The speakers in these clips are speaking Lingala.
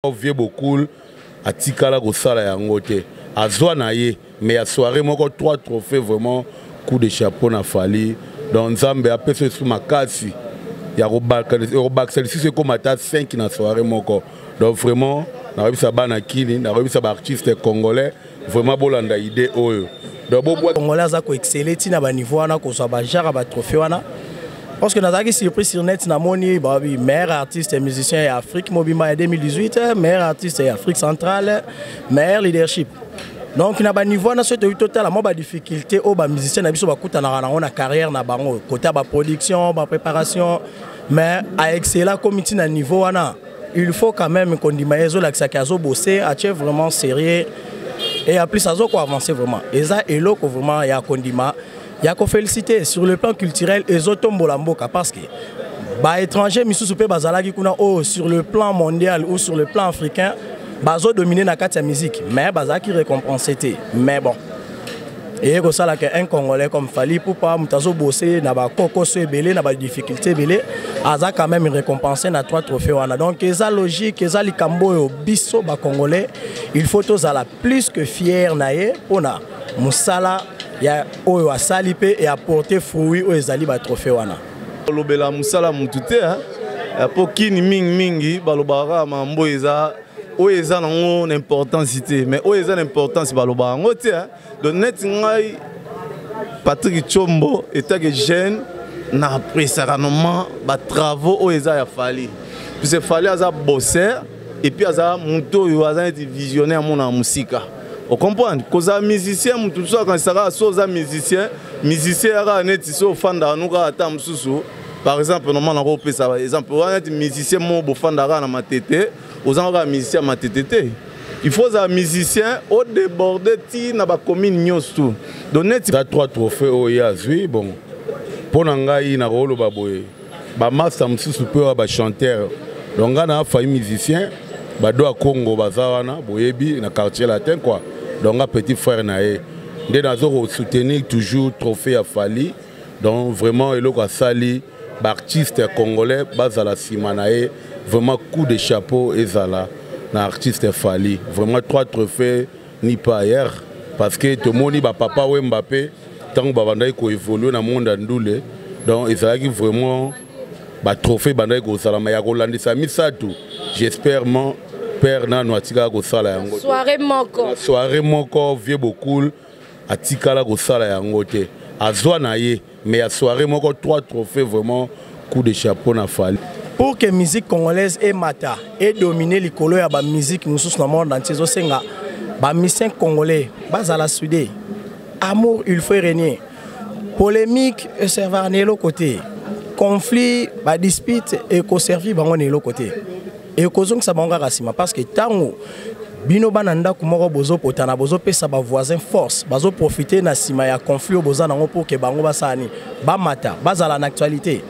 Vieux Bokul atikala kosala yango te, azwa na ye mais ya soirée moko trois trophées, vraiment coup de chapeau na Fally. Donc Nzambe apesa esu makasi ya kobakisa lisusu ekóma ata 5 na soirée moko. Donc vraiment nakoyebisa bana kini, nakoyebisa baartiste congolais, vraiment bolanda idée oyo. Donc bobwa congolais aza koexcelle ntina baniveau wana, kozwa bagenre ya batrophée wana, parce que nazalaki surprise sur net, namoni babi meilleur artiste et musicien ya Afrique mobimba ya 2018, meilleur artiste ya Afrique centrale, meilleur leadership. Donc na baniveau wana, soki toyi totala mwa badifficulté oyo bamusicien na biso bakutanaka nango na carrière na bango, côté ya baproduction, bapréparation, mais aexcella komi ntina niveau wana, il faut quand même kondima ye. Ezolakisaki azobose, atie vraiment sérieux et en plus azokoavance. Vraiment eza eloko vraiment ya kondima, ya koféliciter. Sur le plan culturel, ezotombola mboka, parce que baétranger misusu mpe bazalaki kuna oyo sur le plan mondial ou sur le plan africain bazodomine na kati ya musique, mais bazalaki récompense te. Mais bon, eye kosalaka un Congolais comme Fally Ipupa, moto azobose na bakokoso ebele, na badifficulté ebele, aza quand même récompensé na trois trophées wana. Donc eza logique, eza likambo oyo biso bacongolais il faut tozala plus que fier na ye mpona mosala ya oyo asali mpe eapporte fruit oyo ezali batrophée wana. Kolobela mosala motu te, mpo kini mingimingi balobaka kaka mambo eza oyo eza nango na importance te, mais oyo eza na importance balobaka yango te. Donc neti ngai Patrick Chombo, etake jeune, na appréciaka normalement batravaux oyo eza ya Fally, puisque Fally aza bosser et puis aza motu oyo aza neti visionnaire, amonaka mosika. Ocomprendre, kozala musicien, motu mosusu akanisaka so oza musicien, musicien yaka neti so ofandaka nu kaka ata mosusu. Par exemple, normal nakopesa exemple wana, neti musicien moko bofandaka kaka na Matete, oza kaka musicien ya Matete te. Il faut ozala musicien odéborde ti na bacommune nyonso tu. Donc neti eza trois trophées oyo ye azwi. Bon, mpo na ngai nakoloba boye, bamasta mosusu mpe oyo bachanteur, donc ngai na famille musicien bado ya Congo baza wana, boyebi na Quartier Latin quoi. Donc nga petit frère na ye nde nazo kosoutenir toujours trophée ya Fally. Donc vraiment eloko asali, baartiste congolais bazala nsima na ye. Vraiment coup de chapeau ezala na artiste Fally. Vraiment trois trophées ni pas ailleurs, parce que tomoni bapapa Wemba mpe ntango babandaki koévolue na monde ya ndule, donc ezalaki vraiment batrophée bandaki kosalama ya kolandisa misato. J'espère mon père nano atikala kosala yango. Soirée moko. Soirée moko, vieux Bokul atikala kosala yango te, azwa na ye mais ya soirée moko trois trophées, vraiment coup de chapeau na Fally. Pour que musique congolaise emata, edomine likolo ya bamusique mosusu na monde entier, ezosenga bamusicien congolais bazala soudé. Amour il faut régner, polémique eservaka na eloko te, conflit, badispute ekoservi bango na eloko te, ekozongisa bango kaka nsima, parce que ntango bino bana ndako moko bozopotana, bozopesa bavoisin force, bazoprofite na nsima ya conflit oyo boza nango pour ke bango basala nini, bamata, bazala na actualité.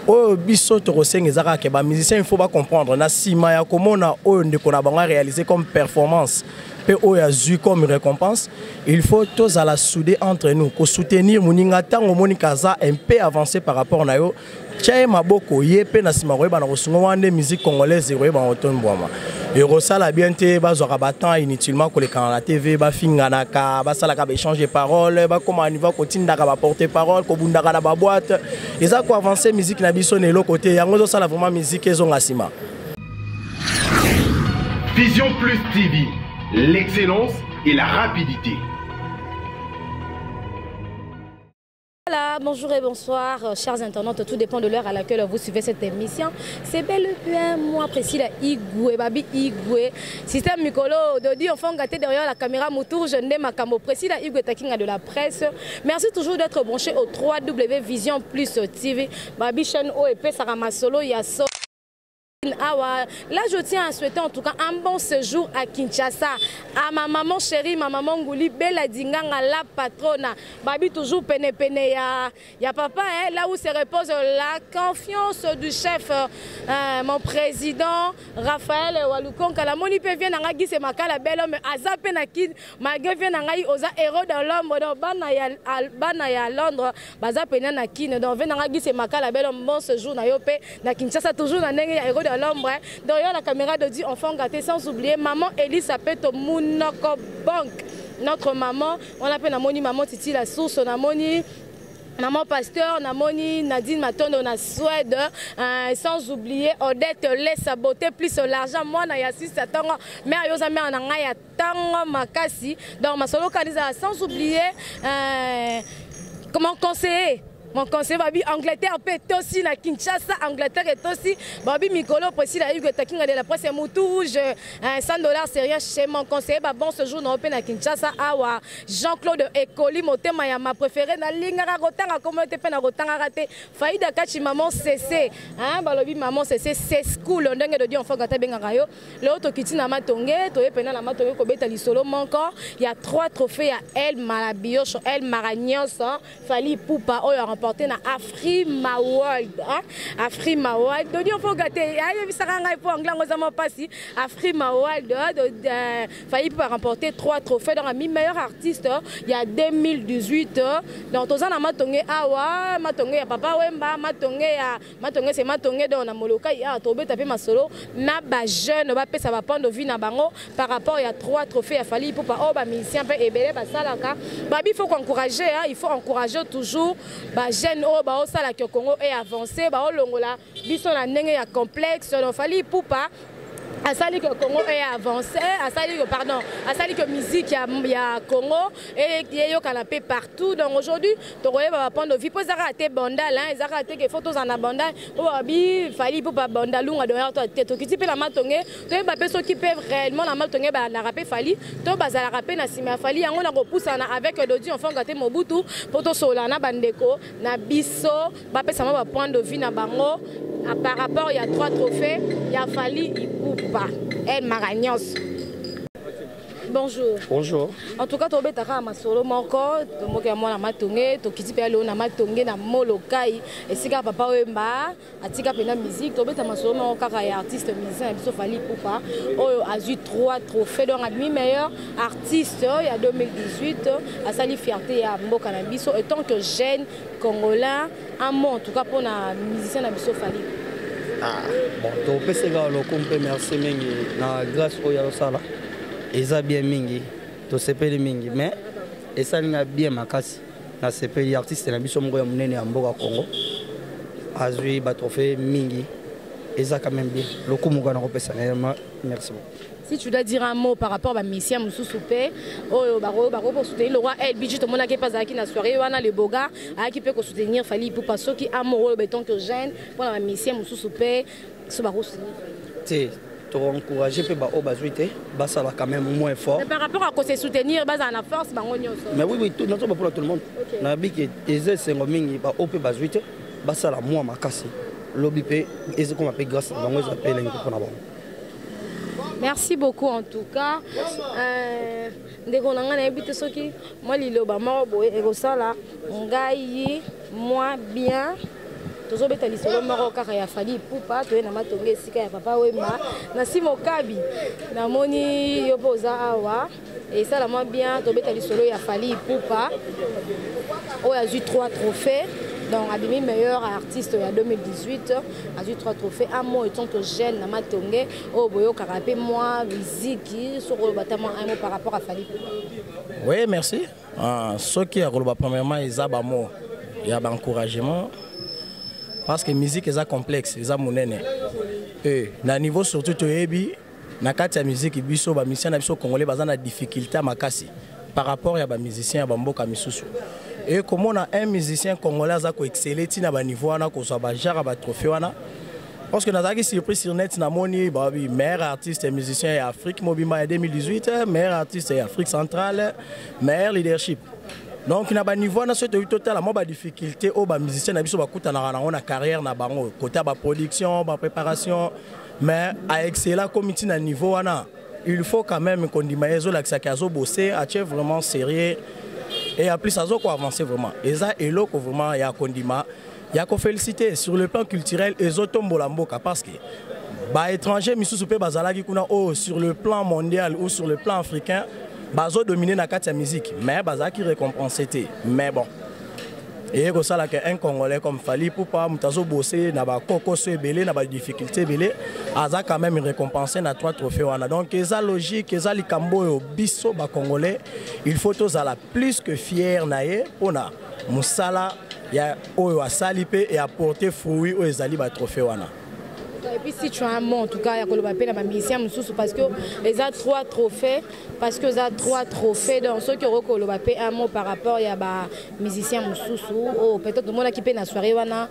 Oyo biso tokosenga eza kaka ke bamusicien il faut bacomprendre na nsima ya komona oyo ndeko na bango aréalise comme performance mpe oyo azwi comme récompense, il faut tozala soudé entre nous, kosoutenir moninga. Ntango omonika aza un peu avancé par rapport na yo, tia ye maboko, ye mpe na nsima koyeba na kosunga. Wana nde musique congolaise ekoyeba kotombwama. Ekosala bien te bazwaka batemps inutilement kolekana na TV, bafinganaka, basalaka baéchange de parole, bakóma niveau kotindaka baporte parole, kobundaka na baboîte. Eza koavance musique na biso na eloko te. Yango ezosala vraiment musique ezonga nsima. Vision Plus TV, l'excellence et la rapidité. Voilà, bonjour et bonsoir, chers internautes. Tout dépend de l'heure à laquelle vous suivez cette émission. C'est bel et bien moi, Priscilla Igwe, Babi Igwe. Système Mikolo, Dodi, enfant gâté derrière la caméra, Moutour, je n'ai Makambo. Priscilla Igwe, Takinga de la presse. Merci toujours d'être branché au 3W Vision Plus TV. Babi chaîne O et P, Sarah Masolo, Yasso. Awa, là je tiens à souhaiter en tout cas un bon séjour à Kinshasa à ma maman chérie, ma maman Ngouli Bella Dinganga, la patronne. Babi toujours pene pene ya papa, hein, là où se repose la confiance du chef, mon président Raphaël Walukonka. La moni pe vient nanga Guy Makala bel homme aza pe na kin malgré vient nanga oza héros dans l'ombre. Donc bana ya Londres baza pene na kin. Donc vient nanga Guy Makala bel homme, bon séjour na yo pe na Kinshasa, toujours na ndenge ya héros dans. dans l'ombre. Derrière la caméra de Dieu, enfant gâté, sans oublier maman Elisa Peto Munoko Bank. Notre maman, on appelle Namoni maman Titi la source, Namoni maman pasteur, namoni Nadine Matondo na Suède, sans oublier Odette laisse sa beauté plus l'argent moi na yasi satango mais ayoza mère na ngai ya tango makasi donc masolo kanisa sans oublier comment conseiller mon conseiller babi Angleterre pe tosi na Kinshasa Angleterre et tosi babi Mikolo Priscilla Hugo Takinga de la presse Moutou rouge 100 $ c'est rien chez mon conseiller ba bon séjour na pe na Kinshasa awa Jean-Claude Ekoli motema ya ma préféré na lingaka kotanga komo te pe na kotanga raté Faïda Kachi maman CC hein balobi maman CC c'est school ndenge de Dieu enfant gata bengaka yo leo tokiti na matonge toye pena na matonge kobeta lisolo moko il y a trois trophées ya El Maravilloso El Maragnos Fally Ipupa oyo a remporté na Afrima World hein? Afrima World Dodi enfant gâté ayebisaka ngai po anglais ngo zama pasi Afrima World Fally Ipupa a remporté trois trophées donc mi meilleur artiste il y a 2018. Donc toza na matonge awa matonge ya Papa Wemba matonge ya matonge c'est matonge donc na moloka ya tobeta pe masolo na ba jeune bapesa ba point de vue na bango par rapport ya trois trophées ya Fally Ipupa oyo ba musicien mpe ebele basalaka babi il faut encourager hein, il faut encourager toujours ba jeune oyo baosalaka Congo e avancer baolongola biso na ndenge ya complexe. Donc Fally Ipupa asali que Congo est avancé, asali que pardon, asali que musique ya Congo et eyokana pe partout. Donc aujourd'hui tokoyeba ba point de vue po ezaka te bandal hein, ezaka te que faut tozala na bandal po babi Fally Ipupa bandalunga doya to te tokiti mpe na matonge toyeba mpe soki mpe réellement na matonge balandaka mpe Fally to bazalaka mpe na nsima ya Fally yango na kopusana avec Dodi enfant gâté Mobutu mpo tosolola na bandeko na biso bapesa mwa bapoint de vue na bango par rapport ya trois trophées ya Fally Ipupa El Maragnos. Bonjour. Bonjour. En tout cas, tobetaka masolo moko tomoki ya mwana matonge tokiti mpe aleo na matonge na molokai esika Papa Wemba atika mpena musique tobeta masolo moko kaka ya artiste musicien ya biso Fally Ipupa oyo azwi trois trophées donc abimi meilleur artiste ya 2018 asali fierté ya mboka na biso en tant que jeune congolais, un mot en tout cas mpona musicien na biso Fally. Ah, bon, topesaka lokumu mpe merci mingi na grâce oyo azosala eza bien mingi tosepeli mingi mais esali nga bien makasi nasepeli artiste na biso moko ya monene ya mboka Congo azwi batrophée mingi eza quand même bien lokumu kaka nakopesa na ye merci beaucoup. Si tu dois dire un mot par rapport à musicien mosusu mpe oyo bako kosoutenir le roi LBG tomonaki mpe azalaki na soirée wana le boga ayaki mpe kosoutenir Fally Ipupa soki un mot oyo en tant que jeune mpona bamusicien mosusu mpe so bakosoutenir. Te toencourage mpe baoyo bazwi te basala quand même moins fort. Mais par rapport à kose soutenir bazala na force bango nyonso. Mais oui, nazoba mpona tout le monde nayebi ke eza esengo mingi baoyo mpe bazwi te basala mwa makasi lobi mpe ezokoma mpe grâce na bango eza mpe elengi mpona bango. Merci beaucoup en tout cas. Ndeko na ngai nayebi te soki mwa liloba moko boye ekosala ngai mwa bien tozobeta lisolo moko kaka ya Fally Ipupa toye na matonge esika ya Papa Wemba na nsima okabi namoni yo mpo oza awa esala mwa bien tobeta lisolo ya Fally Ipupa oyo azwi 3 trophées donc abimi meilleur artiste ya 2018 azwi 3 trophées. Un mot en tant que jeune na matonge oyo boyokaka mpe mwa miziki soki oloba ta mwa un mot par rapport à Fally Ipupa. Oui, merci. Soki ya koloba premièrement eza bamo ya baencouragement parce que musique eza complexe eza monene e na niveau surtout toyebi na kati ya musique biso bamusicien na biso congolais baza na difficulté ya makasi par rapport ya bamusicien ya bamboka misusu e komona un musicien congolais aza koexceller ntina baniveau wana kozwa bagenre ya batrophée wana parce que nazalaki surpris sur net namoni babi meilleur artiste et musicien ya Afrique mobimba ya 2018, meilleur artiste ya Afrique centrale, meilleur leadership. Donc na baniveau wana soki toyi totala mwa badifficulté oyo bamusicien na biso bakutanaka nango na carrière na bango côté ya baproduction bapréparation mais aexcella komi ntina niveau wana il faut quand même kondima ye ezolakisaki azobose atie vraiment sérieux et en plus azoko avancer vraiment eza eloko vraiment ya kondima ya koféliciter sur le plan culturel ezotombola mboka parce que baétranger misusu mpe bazalaki kuna oyo sur le plan mondial ou sur le plan africain bazodomine na kati ya musique mais bazalaki récompensé te mais bon. Eye kosala ke un Congolais comme Fally Ipupa, moto azobose na bakokoso ebele, na badifficulté ebele, aza quand même récompensé na trois trophées wana. Donc eza logique, eza likambo oyo biso bacongolais il faut tozala plus que fier na ye mpona mosala ya oyo asali mpe eapporte fruit oyo ezali batrophée wana. Et puis si tu as un mot en tout cas, ya koloba pe na ba musicien mosusu, parce que eza trois trophées, parce que eza trois trophées, donc soki okoki koloba pe un mot par rapport ya ba musicien mosusu oyo peut-être omonaki mpe na soirée wana,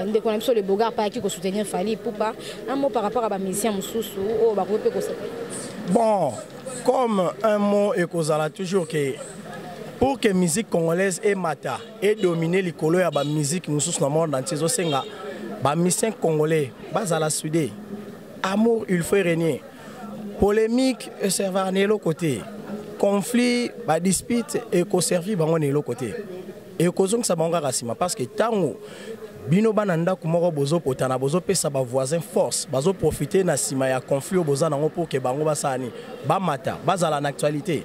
ndeko na biso le Bogar payaki kosoutenir Fally Ipupa, un mot par rapport à ba musicien mosusu oyo bakoki mpe kosepela. Bon, comme un mot ekozala toujours que pour que musique congolaise emata edomine likolo ya bamusique mosusu na monde entier, ezosenga bamusicien congolais bazala soudé. Amour, il faut régner. Polémique eservaka na eloko te, conflit, badispute ekoservi bango na eloko te, ekozongisa bango kaka nsima, parce que ntango bino bana ndako moko bozopotana, bozopesa bavoisin force, bazoprofite na nsima ya conflit oyo boza nango pour ke bango basala nini, bamata, bazala na actualité.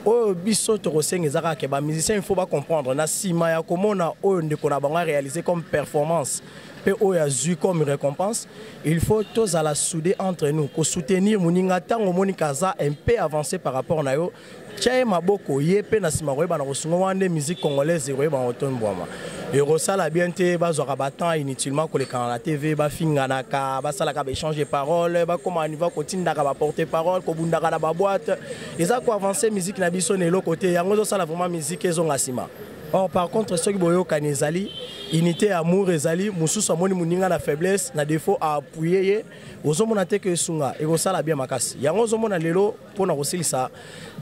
Oyo biso tokosenga eza kaka ke bamusicien il faut bacomprendre na nsima ya komona oyo ndeko na bango aréaliser comme performance mpe oyo azwi comme récompense, il faut tozala soudé entre nous, kosoutenir moninga. Ntango omonika aza un peu avancé par rapport na yo, tia ye maboko, ye mpe na nsima koyeba na kosunga. Wana nde musique congolaise ekoyeba kotombwama. Ekosala bien te bazwaka batemps inutilement kolekana na TV, bafinganaka, basalaka baéchange de parole, bakóma niveau kotindaka baporte parole, kobundaka na baboîte. Eza koavance musique na biso na eloko te. Yango ezosala vraiment musique ezonga nsima. Or par contre, soki boyokani ezali, unité, amour ezali, mosusu amoni moninga na faiblesse, na défaut, aappuye ye, ozomona te ke esunga, ekosala bien makasi. Yango ozomona lelo, mpona kosilisa,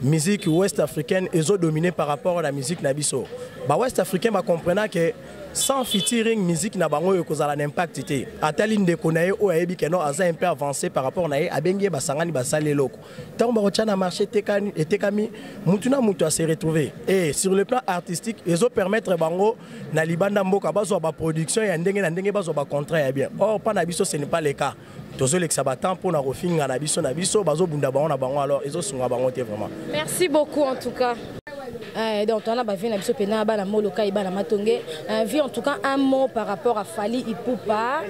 musique ouest africaine ezodomine par rapport na musique na biso. Bawest africain bacomprena ke sans featuring, musique na bango oyo ekozala na impact te. Atali ndeko na ye oyo ayebi ke non, aza un peu avancé par rapport na ye, abengi ye, basangani, basali eloko. Ntango bakotia na marché, etekami, mutu na mutu ase retrouver. Et sur le plan artistique, ezopermettre bango na libanda mboka bazwa baproduction ya ndenge na ndenge, bazwa bacontrat ya bien. Or mpa na biso, ce n'est pas le cas. Tozolekisa batemps mpona kofinga na biso na biso, bazobunda bango na bango, alors ezosunga bango te vraiment. Merci beaucoup en tout cas. Donc on a bavi na biso pena bana moloka et bana matonge vie. En tout cas, un mot par rapport à Fally Ipupa,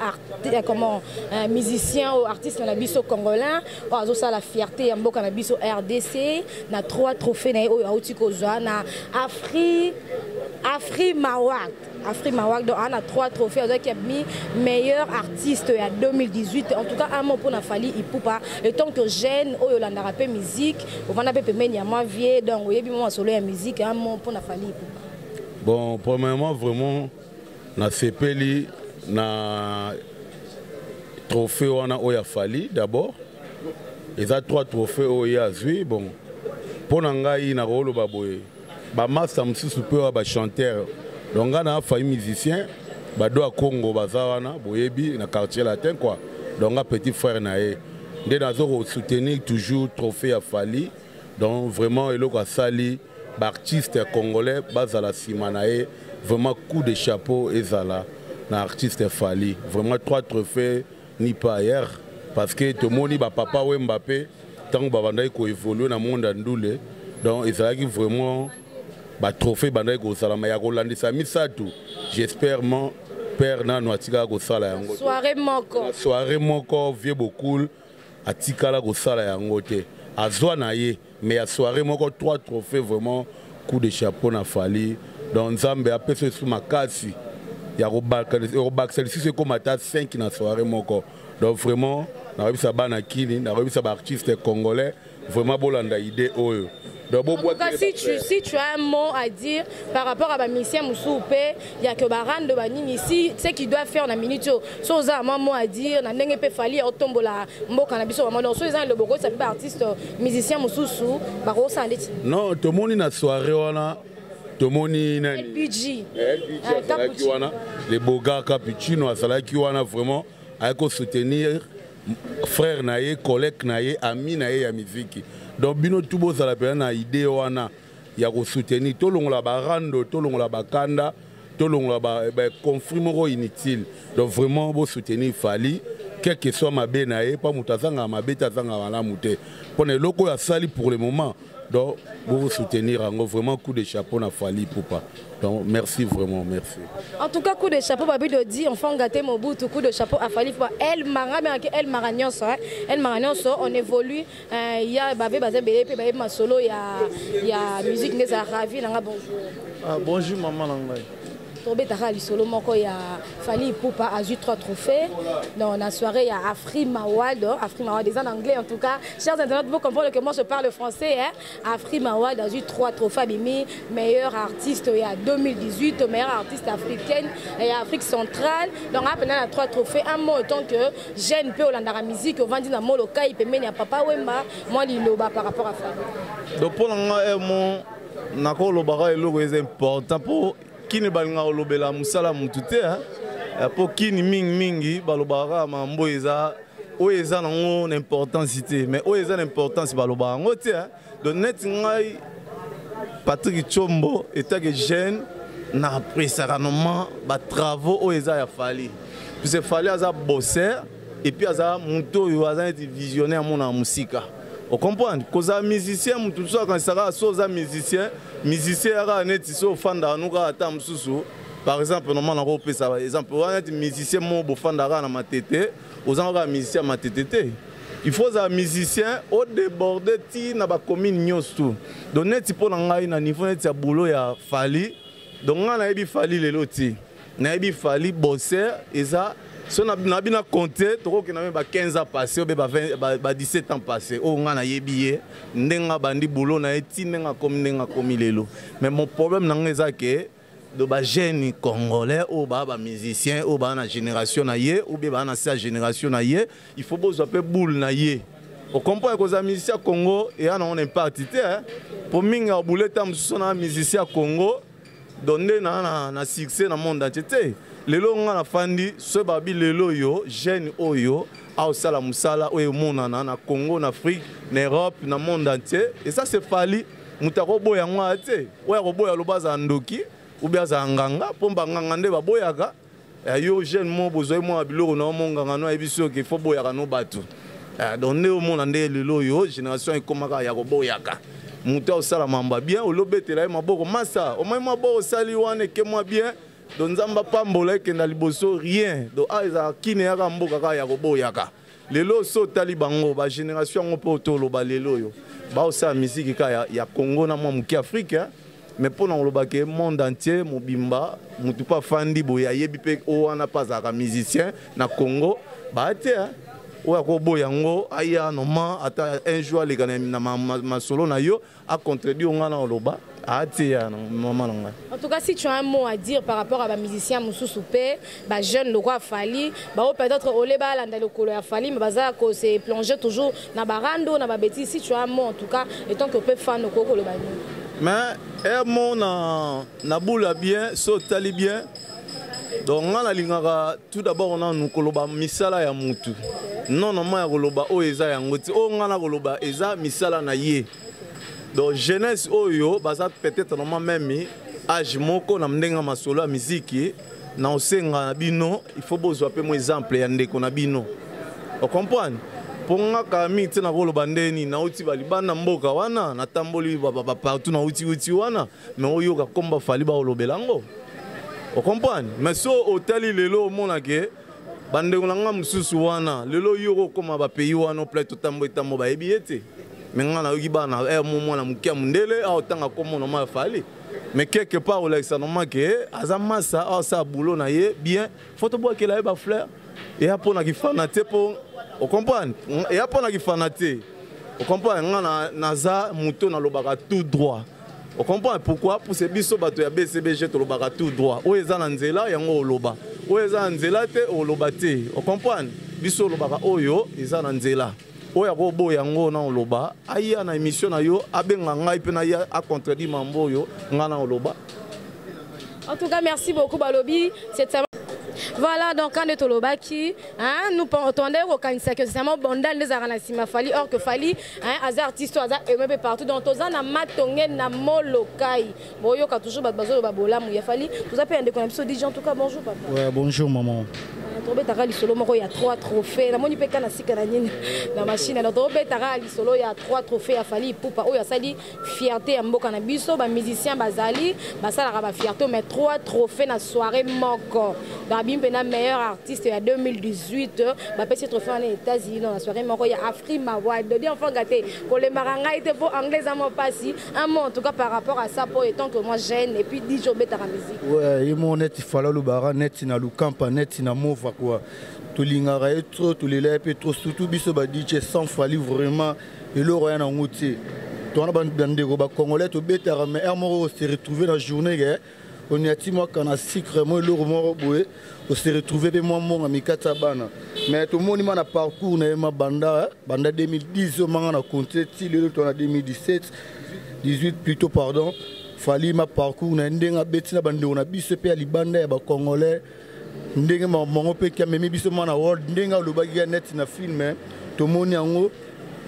comment, musicien ou artiste na biso congolais oyo azosala fierté ya mboka na biso RDC na trois trophées na ye oyo auti kozwa na Afri Award, Afrima Award. Donc on a trois trophées azwaki mi meilleur artiste ya 2018. En tout cas, un mot mpona Fally Ipupa en tant que jeune oyo olandaka mpe musique, ovanda mpe pembeni ya mwa vie, donc oyebi mwa masolo ya musique, un mot mpona Fally Ipupa. Bon, premièrement, vraiment nasepeli na trophée wana oyo afali. D'abord eza trois trophée oyo ye azwi. Bon, mpo na ngai nakoloba boye, bamasta mosusu mpe oyo bachanteur, donc ngai na afali musicien, bado ya Congo baza wana, boyebi na Quartier Latin quoi. Donc nga petit frère na ye nde nazo kosoutenir toujours trophée ya Fally. Donc vraiment, eloko asali, baartiste congolais bazala nsima na ye. Vraiment, coup de chapeau ezala na artiste Fally. Vraiment, trois trophées ni pas ailleurs, parce que tomoni bapapa Wemba mpe ntango babandaki koévolue na monde ya ndule, donc ezalaki vraiment batrophée bandaki kosalama ya kolandisa misato. J'espère mon père nano atikala kosala yango. Soirée moko. Soirée moko, vieux Bokul atikala kosala yango te. Azwa na ye, mais ya soirée moko trois trophées, vraiment coup de chapeau na Fally. Donc Nzambe apesa esu makasi ya kobakisa lisusu, ekóma ata 5 na soirée moko. Donc vraiment, nakoyebisa bana kini, nakoyebisa baartiste congolais, vraiment bolanda idée oyo. Donc, en tout cas, si tu as un mot à dire par rapport à bamusicien mosusu mpe ya ke barando banini, si ce qu'il doit faire na minute oyo, so oza mwa mot à dire na ndenge mpe Fally otombola mboka na biso vraiment, donc so eza na loboko oyesa mpe baartiste musicien mosusu bakosala ndeti. Non, tomoni na soirée wana, tomoni nani? LBG. LBG azalaki wana, le Bogar Capuccino azalaki wana. Vraiment ayaki kosoutenir frère na ye, collègue na ye, ami na ye ya miziki. Donc bino tu bozala mpenza na idée wana ya kosoutenir. Tolongola barando, tolongola bakanda, tolongola baconflit moko inutile. Donc vraiment, bosoutenir Fally, quel que soit mabe na ye, mpo moto azangaka mabe te, azangaka malamu te. Mpona eloko oyo asali pour le moment, Donc bokosoutenir yango vraiment. Coup de chapeau na Fally Ipupa. Donc merci vraiment, merci. En tout cas, coup de chapeau, Babi Dodi, enfant gâté Mobutu, coup de chapeau à Fally Ipupa. El Mara, mais El Mara nyonso, hein. El Mara nyonso, on évolue. Il y a Babé Bazé Bélé, puis Babé Masolo, il y a musique, mais ça ravi, nanga bonjour. Ah, bonjour maman na ngai. Tobetaka lisolo moko ya Fally Ipupa, azwi trois trophées dans la soirée ya Afrima Award. Afrima Award eza en anglais. En tout cas, chers internautes, vous comprenez que moi je parle français, hein. Afrima Award, azwi trois trophées, abimi meilleur artiste ya 2018, meilleur artiste africaine ya Afrique centrale. Donc apena na trois trophées. Un mot en tant que jeune mpe olandaka musique, ovandi na Molokai pembeni ya Papa Wemba, mwa liloba par rapport à Fally. Donc mpo na nga mo nakolobaka eloko eza important, mpo kini balingaka kolobela mosala motu te, mpo kini mingimingi balobaka kaka mambo eza oyo eza nango na importance te, mais oyo eza na importance balobaka yango te. Donc neti ngai Patrick Chombo, etake jeune, na appréciaka noma batravaux oyo eza ya Fally, puisque Fally aza bosser et puis aza motu oyo aza neti visionnaire, amonaka mosika. Ocomprendre, kozala musicien, motu mosusu akanisaka so oza musicien, musicien yaka neti so ofandaka no kaka. Ata mosusu, par exemple, normal nakopesa exemple wana, neti musicien moko bofandaka kaka na Matete, oza kaka musicien ya Matete te. Il faut ozala musicien odéborde ti na bacommune nyonso tu. Donc neti mpo na ngai, na niveau neti ya boulot ya Fally, donc ngai nayebi Fally lelo ti nayebi Fally bosser eza so na bino compte, tokokenda me ba 15 ans passé obe ba 17 ans passé oyo ngai nayebi ye, ndenge abandi boulot na ye ti ndenge akomi, ndenge akomi lelo. Mais mon problème na ngai eza ke do bajeune congolais oyo baa bamusicien, oyo baa na génération na ye ou bien baa na se ya génération na ye, il faut bozwa mpe boule na ye. Okomprendre, kozala musicien ya Congo eya nango na impact te, mpo mingi ya bule ta mosusu na musicien ya Congo. Donc nde na succès na monde entier te. Lelo nga nafandi so babi, lelo oyo jeune oyo aosala mosala oyo emonana na Congo, na Afrique, na Europe, na monde entier, et ça c'est Fally. Moto akoboya yango aya te. Oyo akoboya, aloba azala ndoki ou bien azala nganga, mpo banganga nde baboyaka yo. Jeune mo bozwai mwa biloko na yo mo nganga no ayebi soki fo boyaka no bato. Donc nde omona nde lelo oyo génération ekomaka ya koboyaka. Moto aosala mambo ya bien, olobetela ye maboko, masa omai mwa bo osali wana eke mwa bien. Donc Nzambe apambola, ekenda liboso. Rien. Donc awa ezalaka kini, eyaka mboka kaka ya koboyaka. Lelo so otali bango bagénération yango, mpo toloba lelo oyo baosala misiki kaka ya Congo na mwa moke Afrique, mais mpo na koloba ke monde entier mobimba, motu mpo afandi boye ayebi mpe o wana mpe azalaka musicien na Congo baa te. Oyo akoboya yango, aya noma ata un jour aleka na masolo na yo, acontredire nga na oloba atia na mama na ngai. En tout cas, si tu as un mot à dire par rapport à bamusicien mosusu mpe bajeune lokwa Fally, bao peut-être ole balanda lokolo ya Fally, mais baza kose plonger toujours na barando, na babêtises, si tu as un mot en tout cas, étant que mpe fan, okoki koloba nini? Mais un mot na bula bien, so otali bien, donc nga nalingaka tout d'abord nanu koloba misala ya mutu, non noma ya koloba oyo eza yango ti oyo nga na koloba eza misala na ye. Donc jeunesse oyo baza peut-être normal même âge moko na ndenge ya masolo ya miziki, na osenga na bino, il faut bozwa mpe mo exemple ya ndeko na bino. Ocomprendre, mpo nga kaka mingi te nakoloba ndeni nauti balibanda mboka wana, natamboli bapartout, nauti-uti wana, mais oyoka komba Fally baolobela yango. Ocomprendre, mais so otali lelo, omonake bandeko na nga mosusu wana lelo yoko okóma bapays wana oplai totambo etambo, bayebi ye te. Me nga nayoki bana mo mwana moke ya mondele aotanga kombo na ma ya Fally. Mais quelque part olakisa normal ke aza masa, aosala boulot na ye bien, faut tobwakela ye bafleur. Eya mpo na kifana te, mpo ocomprendre, eya mpo na kifana te. Ocomprendre, nga naza moto nalobaka tout droit. Ocomprendre pourquoi? Pour biso bato ya BCBG tolobaka tout droit. Oyo eza na nzela yango oloba, oyo eza na nzela te oloba te. Ocomprendre, biso olobaka oyo eza na nzela. Oyo akoboya yango na oloba, aya na émission na yo, abenga ngai mpe na ye acontredire mambo oyo ngai na oloba. En tout cas, merci beaucoup, Balobi. C'est voilà, donc quand tolobaki, hein, nous tondé kokanisa que c'est vraiment bandal nde ezalaka na nsima Fally, or que Fally, hein, aza artiste, aza aimé mpe partout. Donc toza na Matonge na Molokai, boyoka toujours bato bazoloba bolamu ya Fally. Toza mpe ya ndeko na biso DJ. En tout cas, bonjour papa. Ouais, bonjour maman. Tobetaka lisolo moko ya 3 trophée, namoni mpe ka na sika na nini na machine. Alors tobetaka lisolo ya 3 trophée ya Fally Ipupa oyo asali fierté ya mboka na biso. Bamusicien bazali basalaka bafierté, mais 3 trophée na soirée moko. Donc abimi mpe na meilleur artiste ya 2018, bapesi trophée wana États-Unis na soirée moko ya Afrima Award. Dodi Enfant Gâté, kolembaka ngai te mpo anglais eza mwa mpasi. Un mot en tout cas par rapport à ça, po étant que moi jeune et puis DJ, obetaka musique. Ouais, ye moko neti Fally alobaka neti na Lukampa, neti na Mova kua. Tolingaka ye trop, tolela ye mpe trop, surtout biso ba DJ. Sans Fally, vraiment eloko ya nango te. Twana bandeko bacongolais tobetaka, mais heure moko ose retrouve na journée ke oniati mwa kana sucre, mwa eloko moko boye, ose retrouve mpe mwa mbongo mikati ya bana. Mais tomoni ma na parcours na ye ma banda banda 2010 oyo manga na compte ti lelo to na 2017, 18 plutôt, pardon. Fally ma parcours na ye, ndenge abeti na bandeko na biso mpe ya libanda ya bacongolais, ndenge mango mpe ki amemi biso mwana world, ndenge alobaki ya neti na film, tomoni yango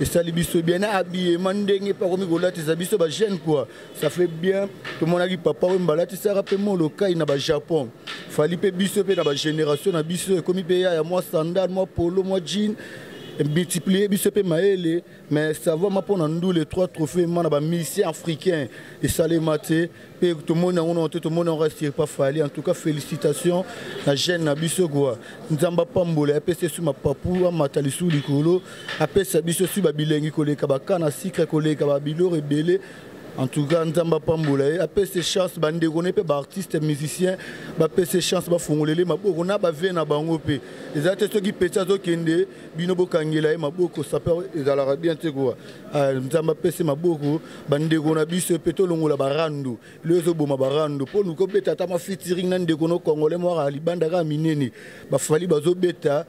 esali biso bien na habillement, ndenge mpe akomi kolatisa biso bajeune quoi, ça fait bien. Tomonaki papa oyo balatisaka mpe molokai na bajapon. Fally mpe biso mpe na bagénération na biso ekomi mpe ya mwa sandale, mwa polo, mwa jean, multiplier biso mpe mayele. Mais ça va ma mpona ndule, trois trophées ma na bamusicien africain esalema te mpe tomoni yango nano te. Tomoni yango asire pas Fally. En tout cas, félicitations na jeune na biso kua. Nzambe apambola, apesa esu mapapu, amata lisusu likolo, apesa biso su babilengi koleka bakana sucre, koleka babiloko ebele. En tout cas, Nzambe apambola ye, apesa chance bandeko ne mpe baartiste musicien, bapesa chance, bafungolele maboko na bavie na bango mpe. Eza te soki peti azokende, bino bokangela ye maboko, sape ezalaka bien te kua. Nzambe apesi maboko bandeko na biso mpe tolongola barando lelo ezoboma barando mpo luka obeta ata ma featuring na ndeko no congolais mwaka libanda kaka minene. Bafally bazobeta,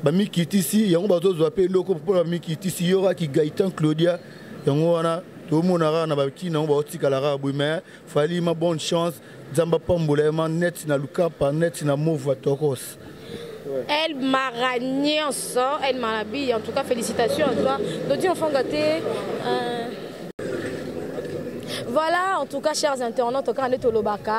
bamikitisi yango, bazozwa mpe eloko mpo bamikitisi. Yo kaki Gaitan Claudia, yango wana tomona kaka na bakina yango baotikala kaka boye. Mais Fally ma bonne chance, Nzambe apambola ye ma neti na Lukapa, neti na Mova Tokos. El Mara nyonso, El Marabi, en tout cas félicitations à toi. Dodi Enfant Gâté. Voilà, en tout cas, chers internautes,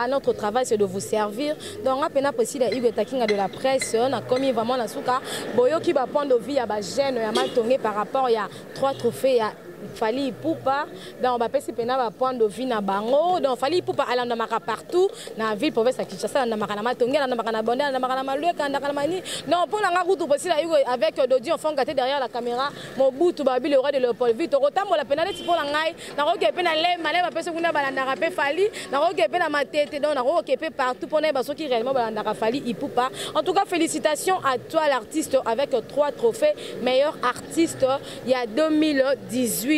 notre travail, c'est de vous servir. Donc, on a précisé Hugo Takinga de la presse, on a commis vraiment la souka. Boyoki ba point de vie ya ba jeune ya matonge par rapport ya trois trophées ya Fally Ipupa. Donc bapesi mpena bapoint de vue na bango. Donc Fally Ipupa alandamaka partout na ville province ya Kinshasa, alandamaka na Matonge, alandamaka na Bonde, alandamaka na Malueka, alandamaka na mani. Donc mpo na nga kutu posila yuko avec Dodi Enfant Gâté derrière la caméra, Mobutu Babi, le roi de Léopoldville. Tokotambola mpena neti mpo na ngai nakoki mpe na Lemba, Lemba mpe soki kuna balandaka mpe Fally, nakoki mpe na Matete. Donc nakoki mpe partout mpona yeba soki réellement balandaka Fally Ipupa. En tout cas, félicitations à toi l'artiste avec trois trophées meilleur artiste il y a 2018.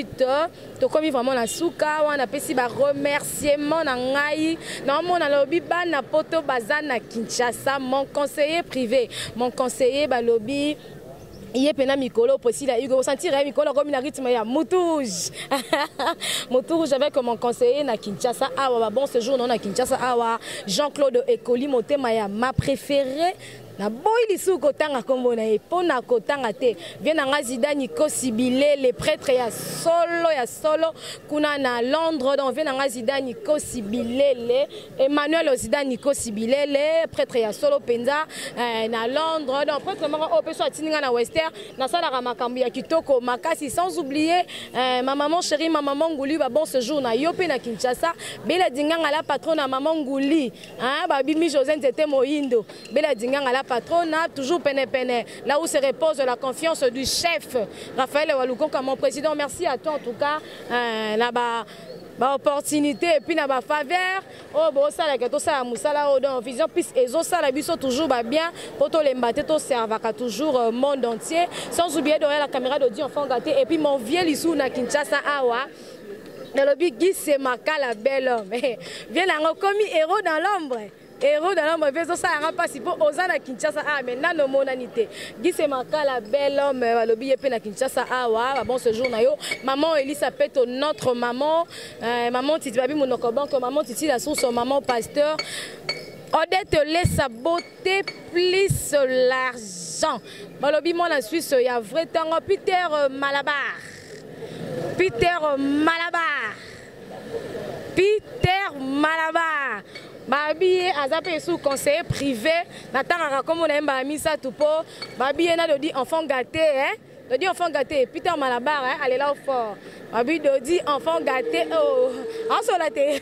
Tokomi vraiment na suka wana, apesi baremerciement na ngai. Naomona lobi bana poto baza na Kinshasa, mon conseiller privé, mon conseiller, balobi ye mpena mikolo posila Hugo osentir ye mikolo akomi na rythme ya mutu rouge, mutu rouge avec mon conseiller na Kinshasa awa. Ba bon séjour no na Kinshasa awa, Jean-Claude Ekoli Motema ya ma préféré. Naboyi lisusu kotanga nkombo na ye mpo na kotanga te. Vie na nga Zidane Kosi Bilele, prêtre ya solo ya solo kuna na Londres. Donc vie na nga Zidane Kosi Bilele, Emmanuel Zidane Kosi Bilele, prêtre ya solo mpenza na Londres. Donc prêtre moko oyo mpe so atindi nga na wester, nasalaka makambo ya kitoko makasi. Sans oublier ma maman chérie, ma maman Nguli, ba bon séjour na yo mpe na Kinshasa. Bela Dinganga la patronne na maman Nguli, hein, babimi José Nzete Moyindo. Bela Dinganga la patronne, toujours pene pene, là où se repose la confiance du chef Raphaël Walukonka, mon président. Merci à toi en tout cas, là-bas baopportunité et puis na bafaveur oyo bosalaka, tosala mosala oyo. Donc Vision Plus ezosala biso toujours babien mpo tolemba te, toservaka toujours monde entier. Sans oublier derrière la caméra de Enfant Gâté et puis mon vieux lisu na Kinshasa awa, nalobi Gise Makala, bel homme. Vie nango komi héros dans l'ombre, héros dans l'ombre. Mpe ezosalanga mpasi mpo oza na Kinshasa awa mais nano omonani te. Gise Makala, bel homme, balobi ye mpe na Kinshasa awa, bon séjour na yo. Maman Elisa Peto, notre maman, maman Titi, babi monoko banque, maman Titi la source, maman pasteur Odette Lesa, beauté plus l'argent, balobi mwana Suisse ya vrai ntango. Peter Malabar, Peter Malabar, Peter Malabar. Babi ye aza mpe sous conseiller privé natangaka nkombo na ye mbala misato mpo babi ye na Dodi enfant gâté, hein? Dodi enfant gâté, Peter Malabar, hein? Alela au fort. Babi Dodi enfant gâté, oh, asola te.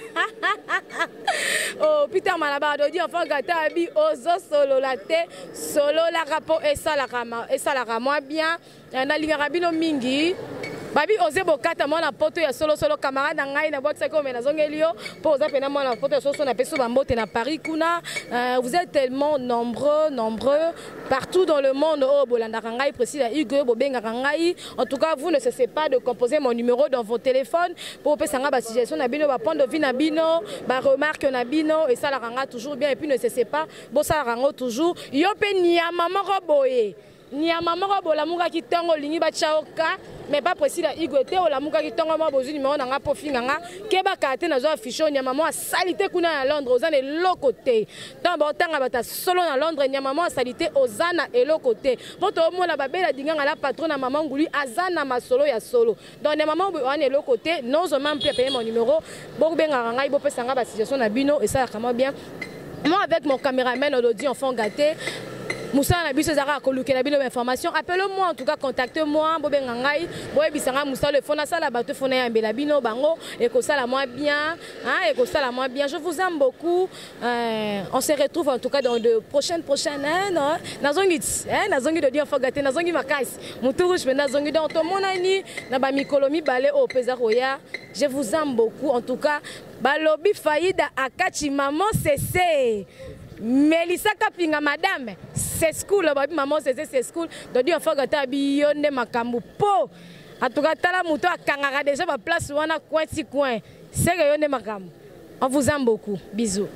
Oh, Peter Malabar, Dodi enfant gâté, abi ozo solola te, sololaka mpo esalaka esalaka mwa bien. Nalingaka bino mingi. Babi oze bokata mwana poto ya solosolo, camarade na ngai nabwakisaki oyo me nazongeli yo mpo oza mpena mwana poto ya solosolo. Napesi yo bambote na Paris kuna. Vous êtes tellement nombreux, nombreux partout dans le monde oyo bolandaka ngai Priscilla Hugo, bobengaka ngai. En tout cas, vous ne cessez pas de composer mon numéro dans vos téléphones mpo opesa ngai basuggestion na bino, bapoint de vue na bino, baremarque na bino. Esalaka ngai toujours bien. Et puis ne cessez pas, bosalaka yango toujours. Yo mpe nyama moko boye, nyama moko bolamukaki ntongo, olingi batya yo ka mais pas Priscilla Igwe te. Olamukaki ntongo moko, bozwi nimero na nga mpo finga nga, kebaka te, nazwa affiche oyo. Nyama moko asali te kuna na Londres, oza na eloko te. Ntango baotanga bato ya solo na Londres, nyama moko asali te, oza na eloko te, mpo toomona babela dinganga na patron na mama Nguli aza na masolo ya solo. Donc nyama moko boye wana eloko te. N'ose même plus appeler mon numéro. Bobengaka ngai, bopesa ngai basituation na bino, esalaka mwa bien. Moi avec mon caméraman Olodi enfant gâté, mosala na biso ezalaka kolukela bino bainformation. Appelle-moi, en tout cas contacte-moi, bobenga ngai, boyebisa ngai mosala efo nasala, bato efo nayambela bino bango, ekosala mwa bien, hein, ekosala mwa bien. Je vous aime beaucoup. On se retrouve en tout cas dans de prochaines prochaines, hein, non nazongi ti, hein, nazongi Dodi enfant gâté, nazongi makasi, mutu rouge mpe nazongi. Donc tomonani na bamikolo mibale oyo mpe eza koya. Je vous aime beaucoup. En tout cas, balobi Faida akati maman Cc Melissa Kapinga, madame c'est school, babi maman Cc c'est school. Dodi enfant gâté abi yo nde makambo po. En tout cas, tala moto akangaka déjà baplace wana coin ti coin, seke yo nde makambo. On vous aime beaucoup, bisous.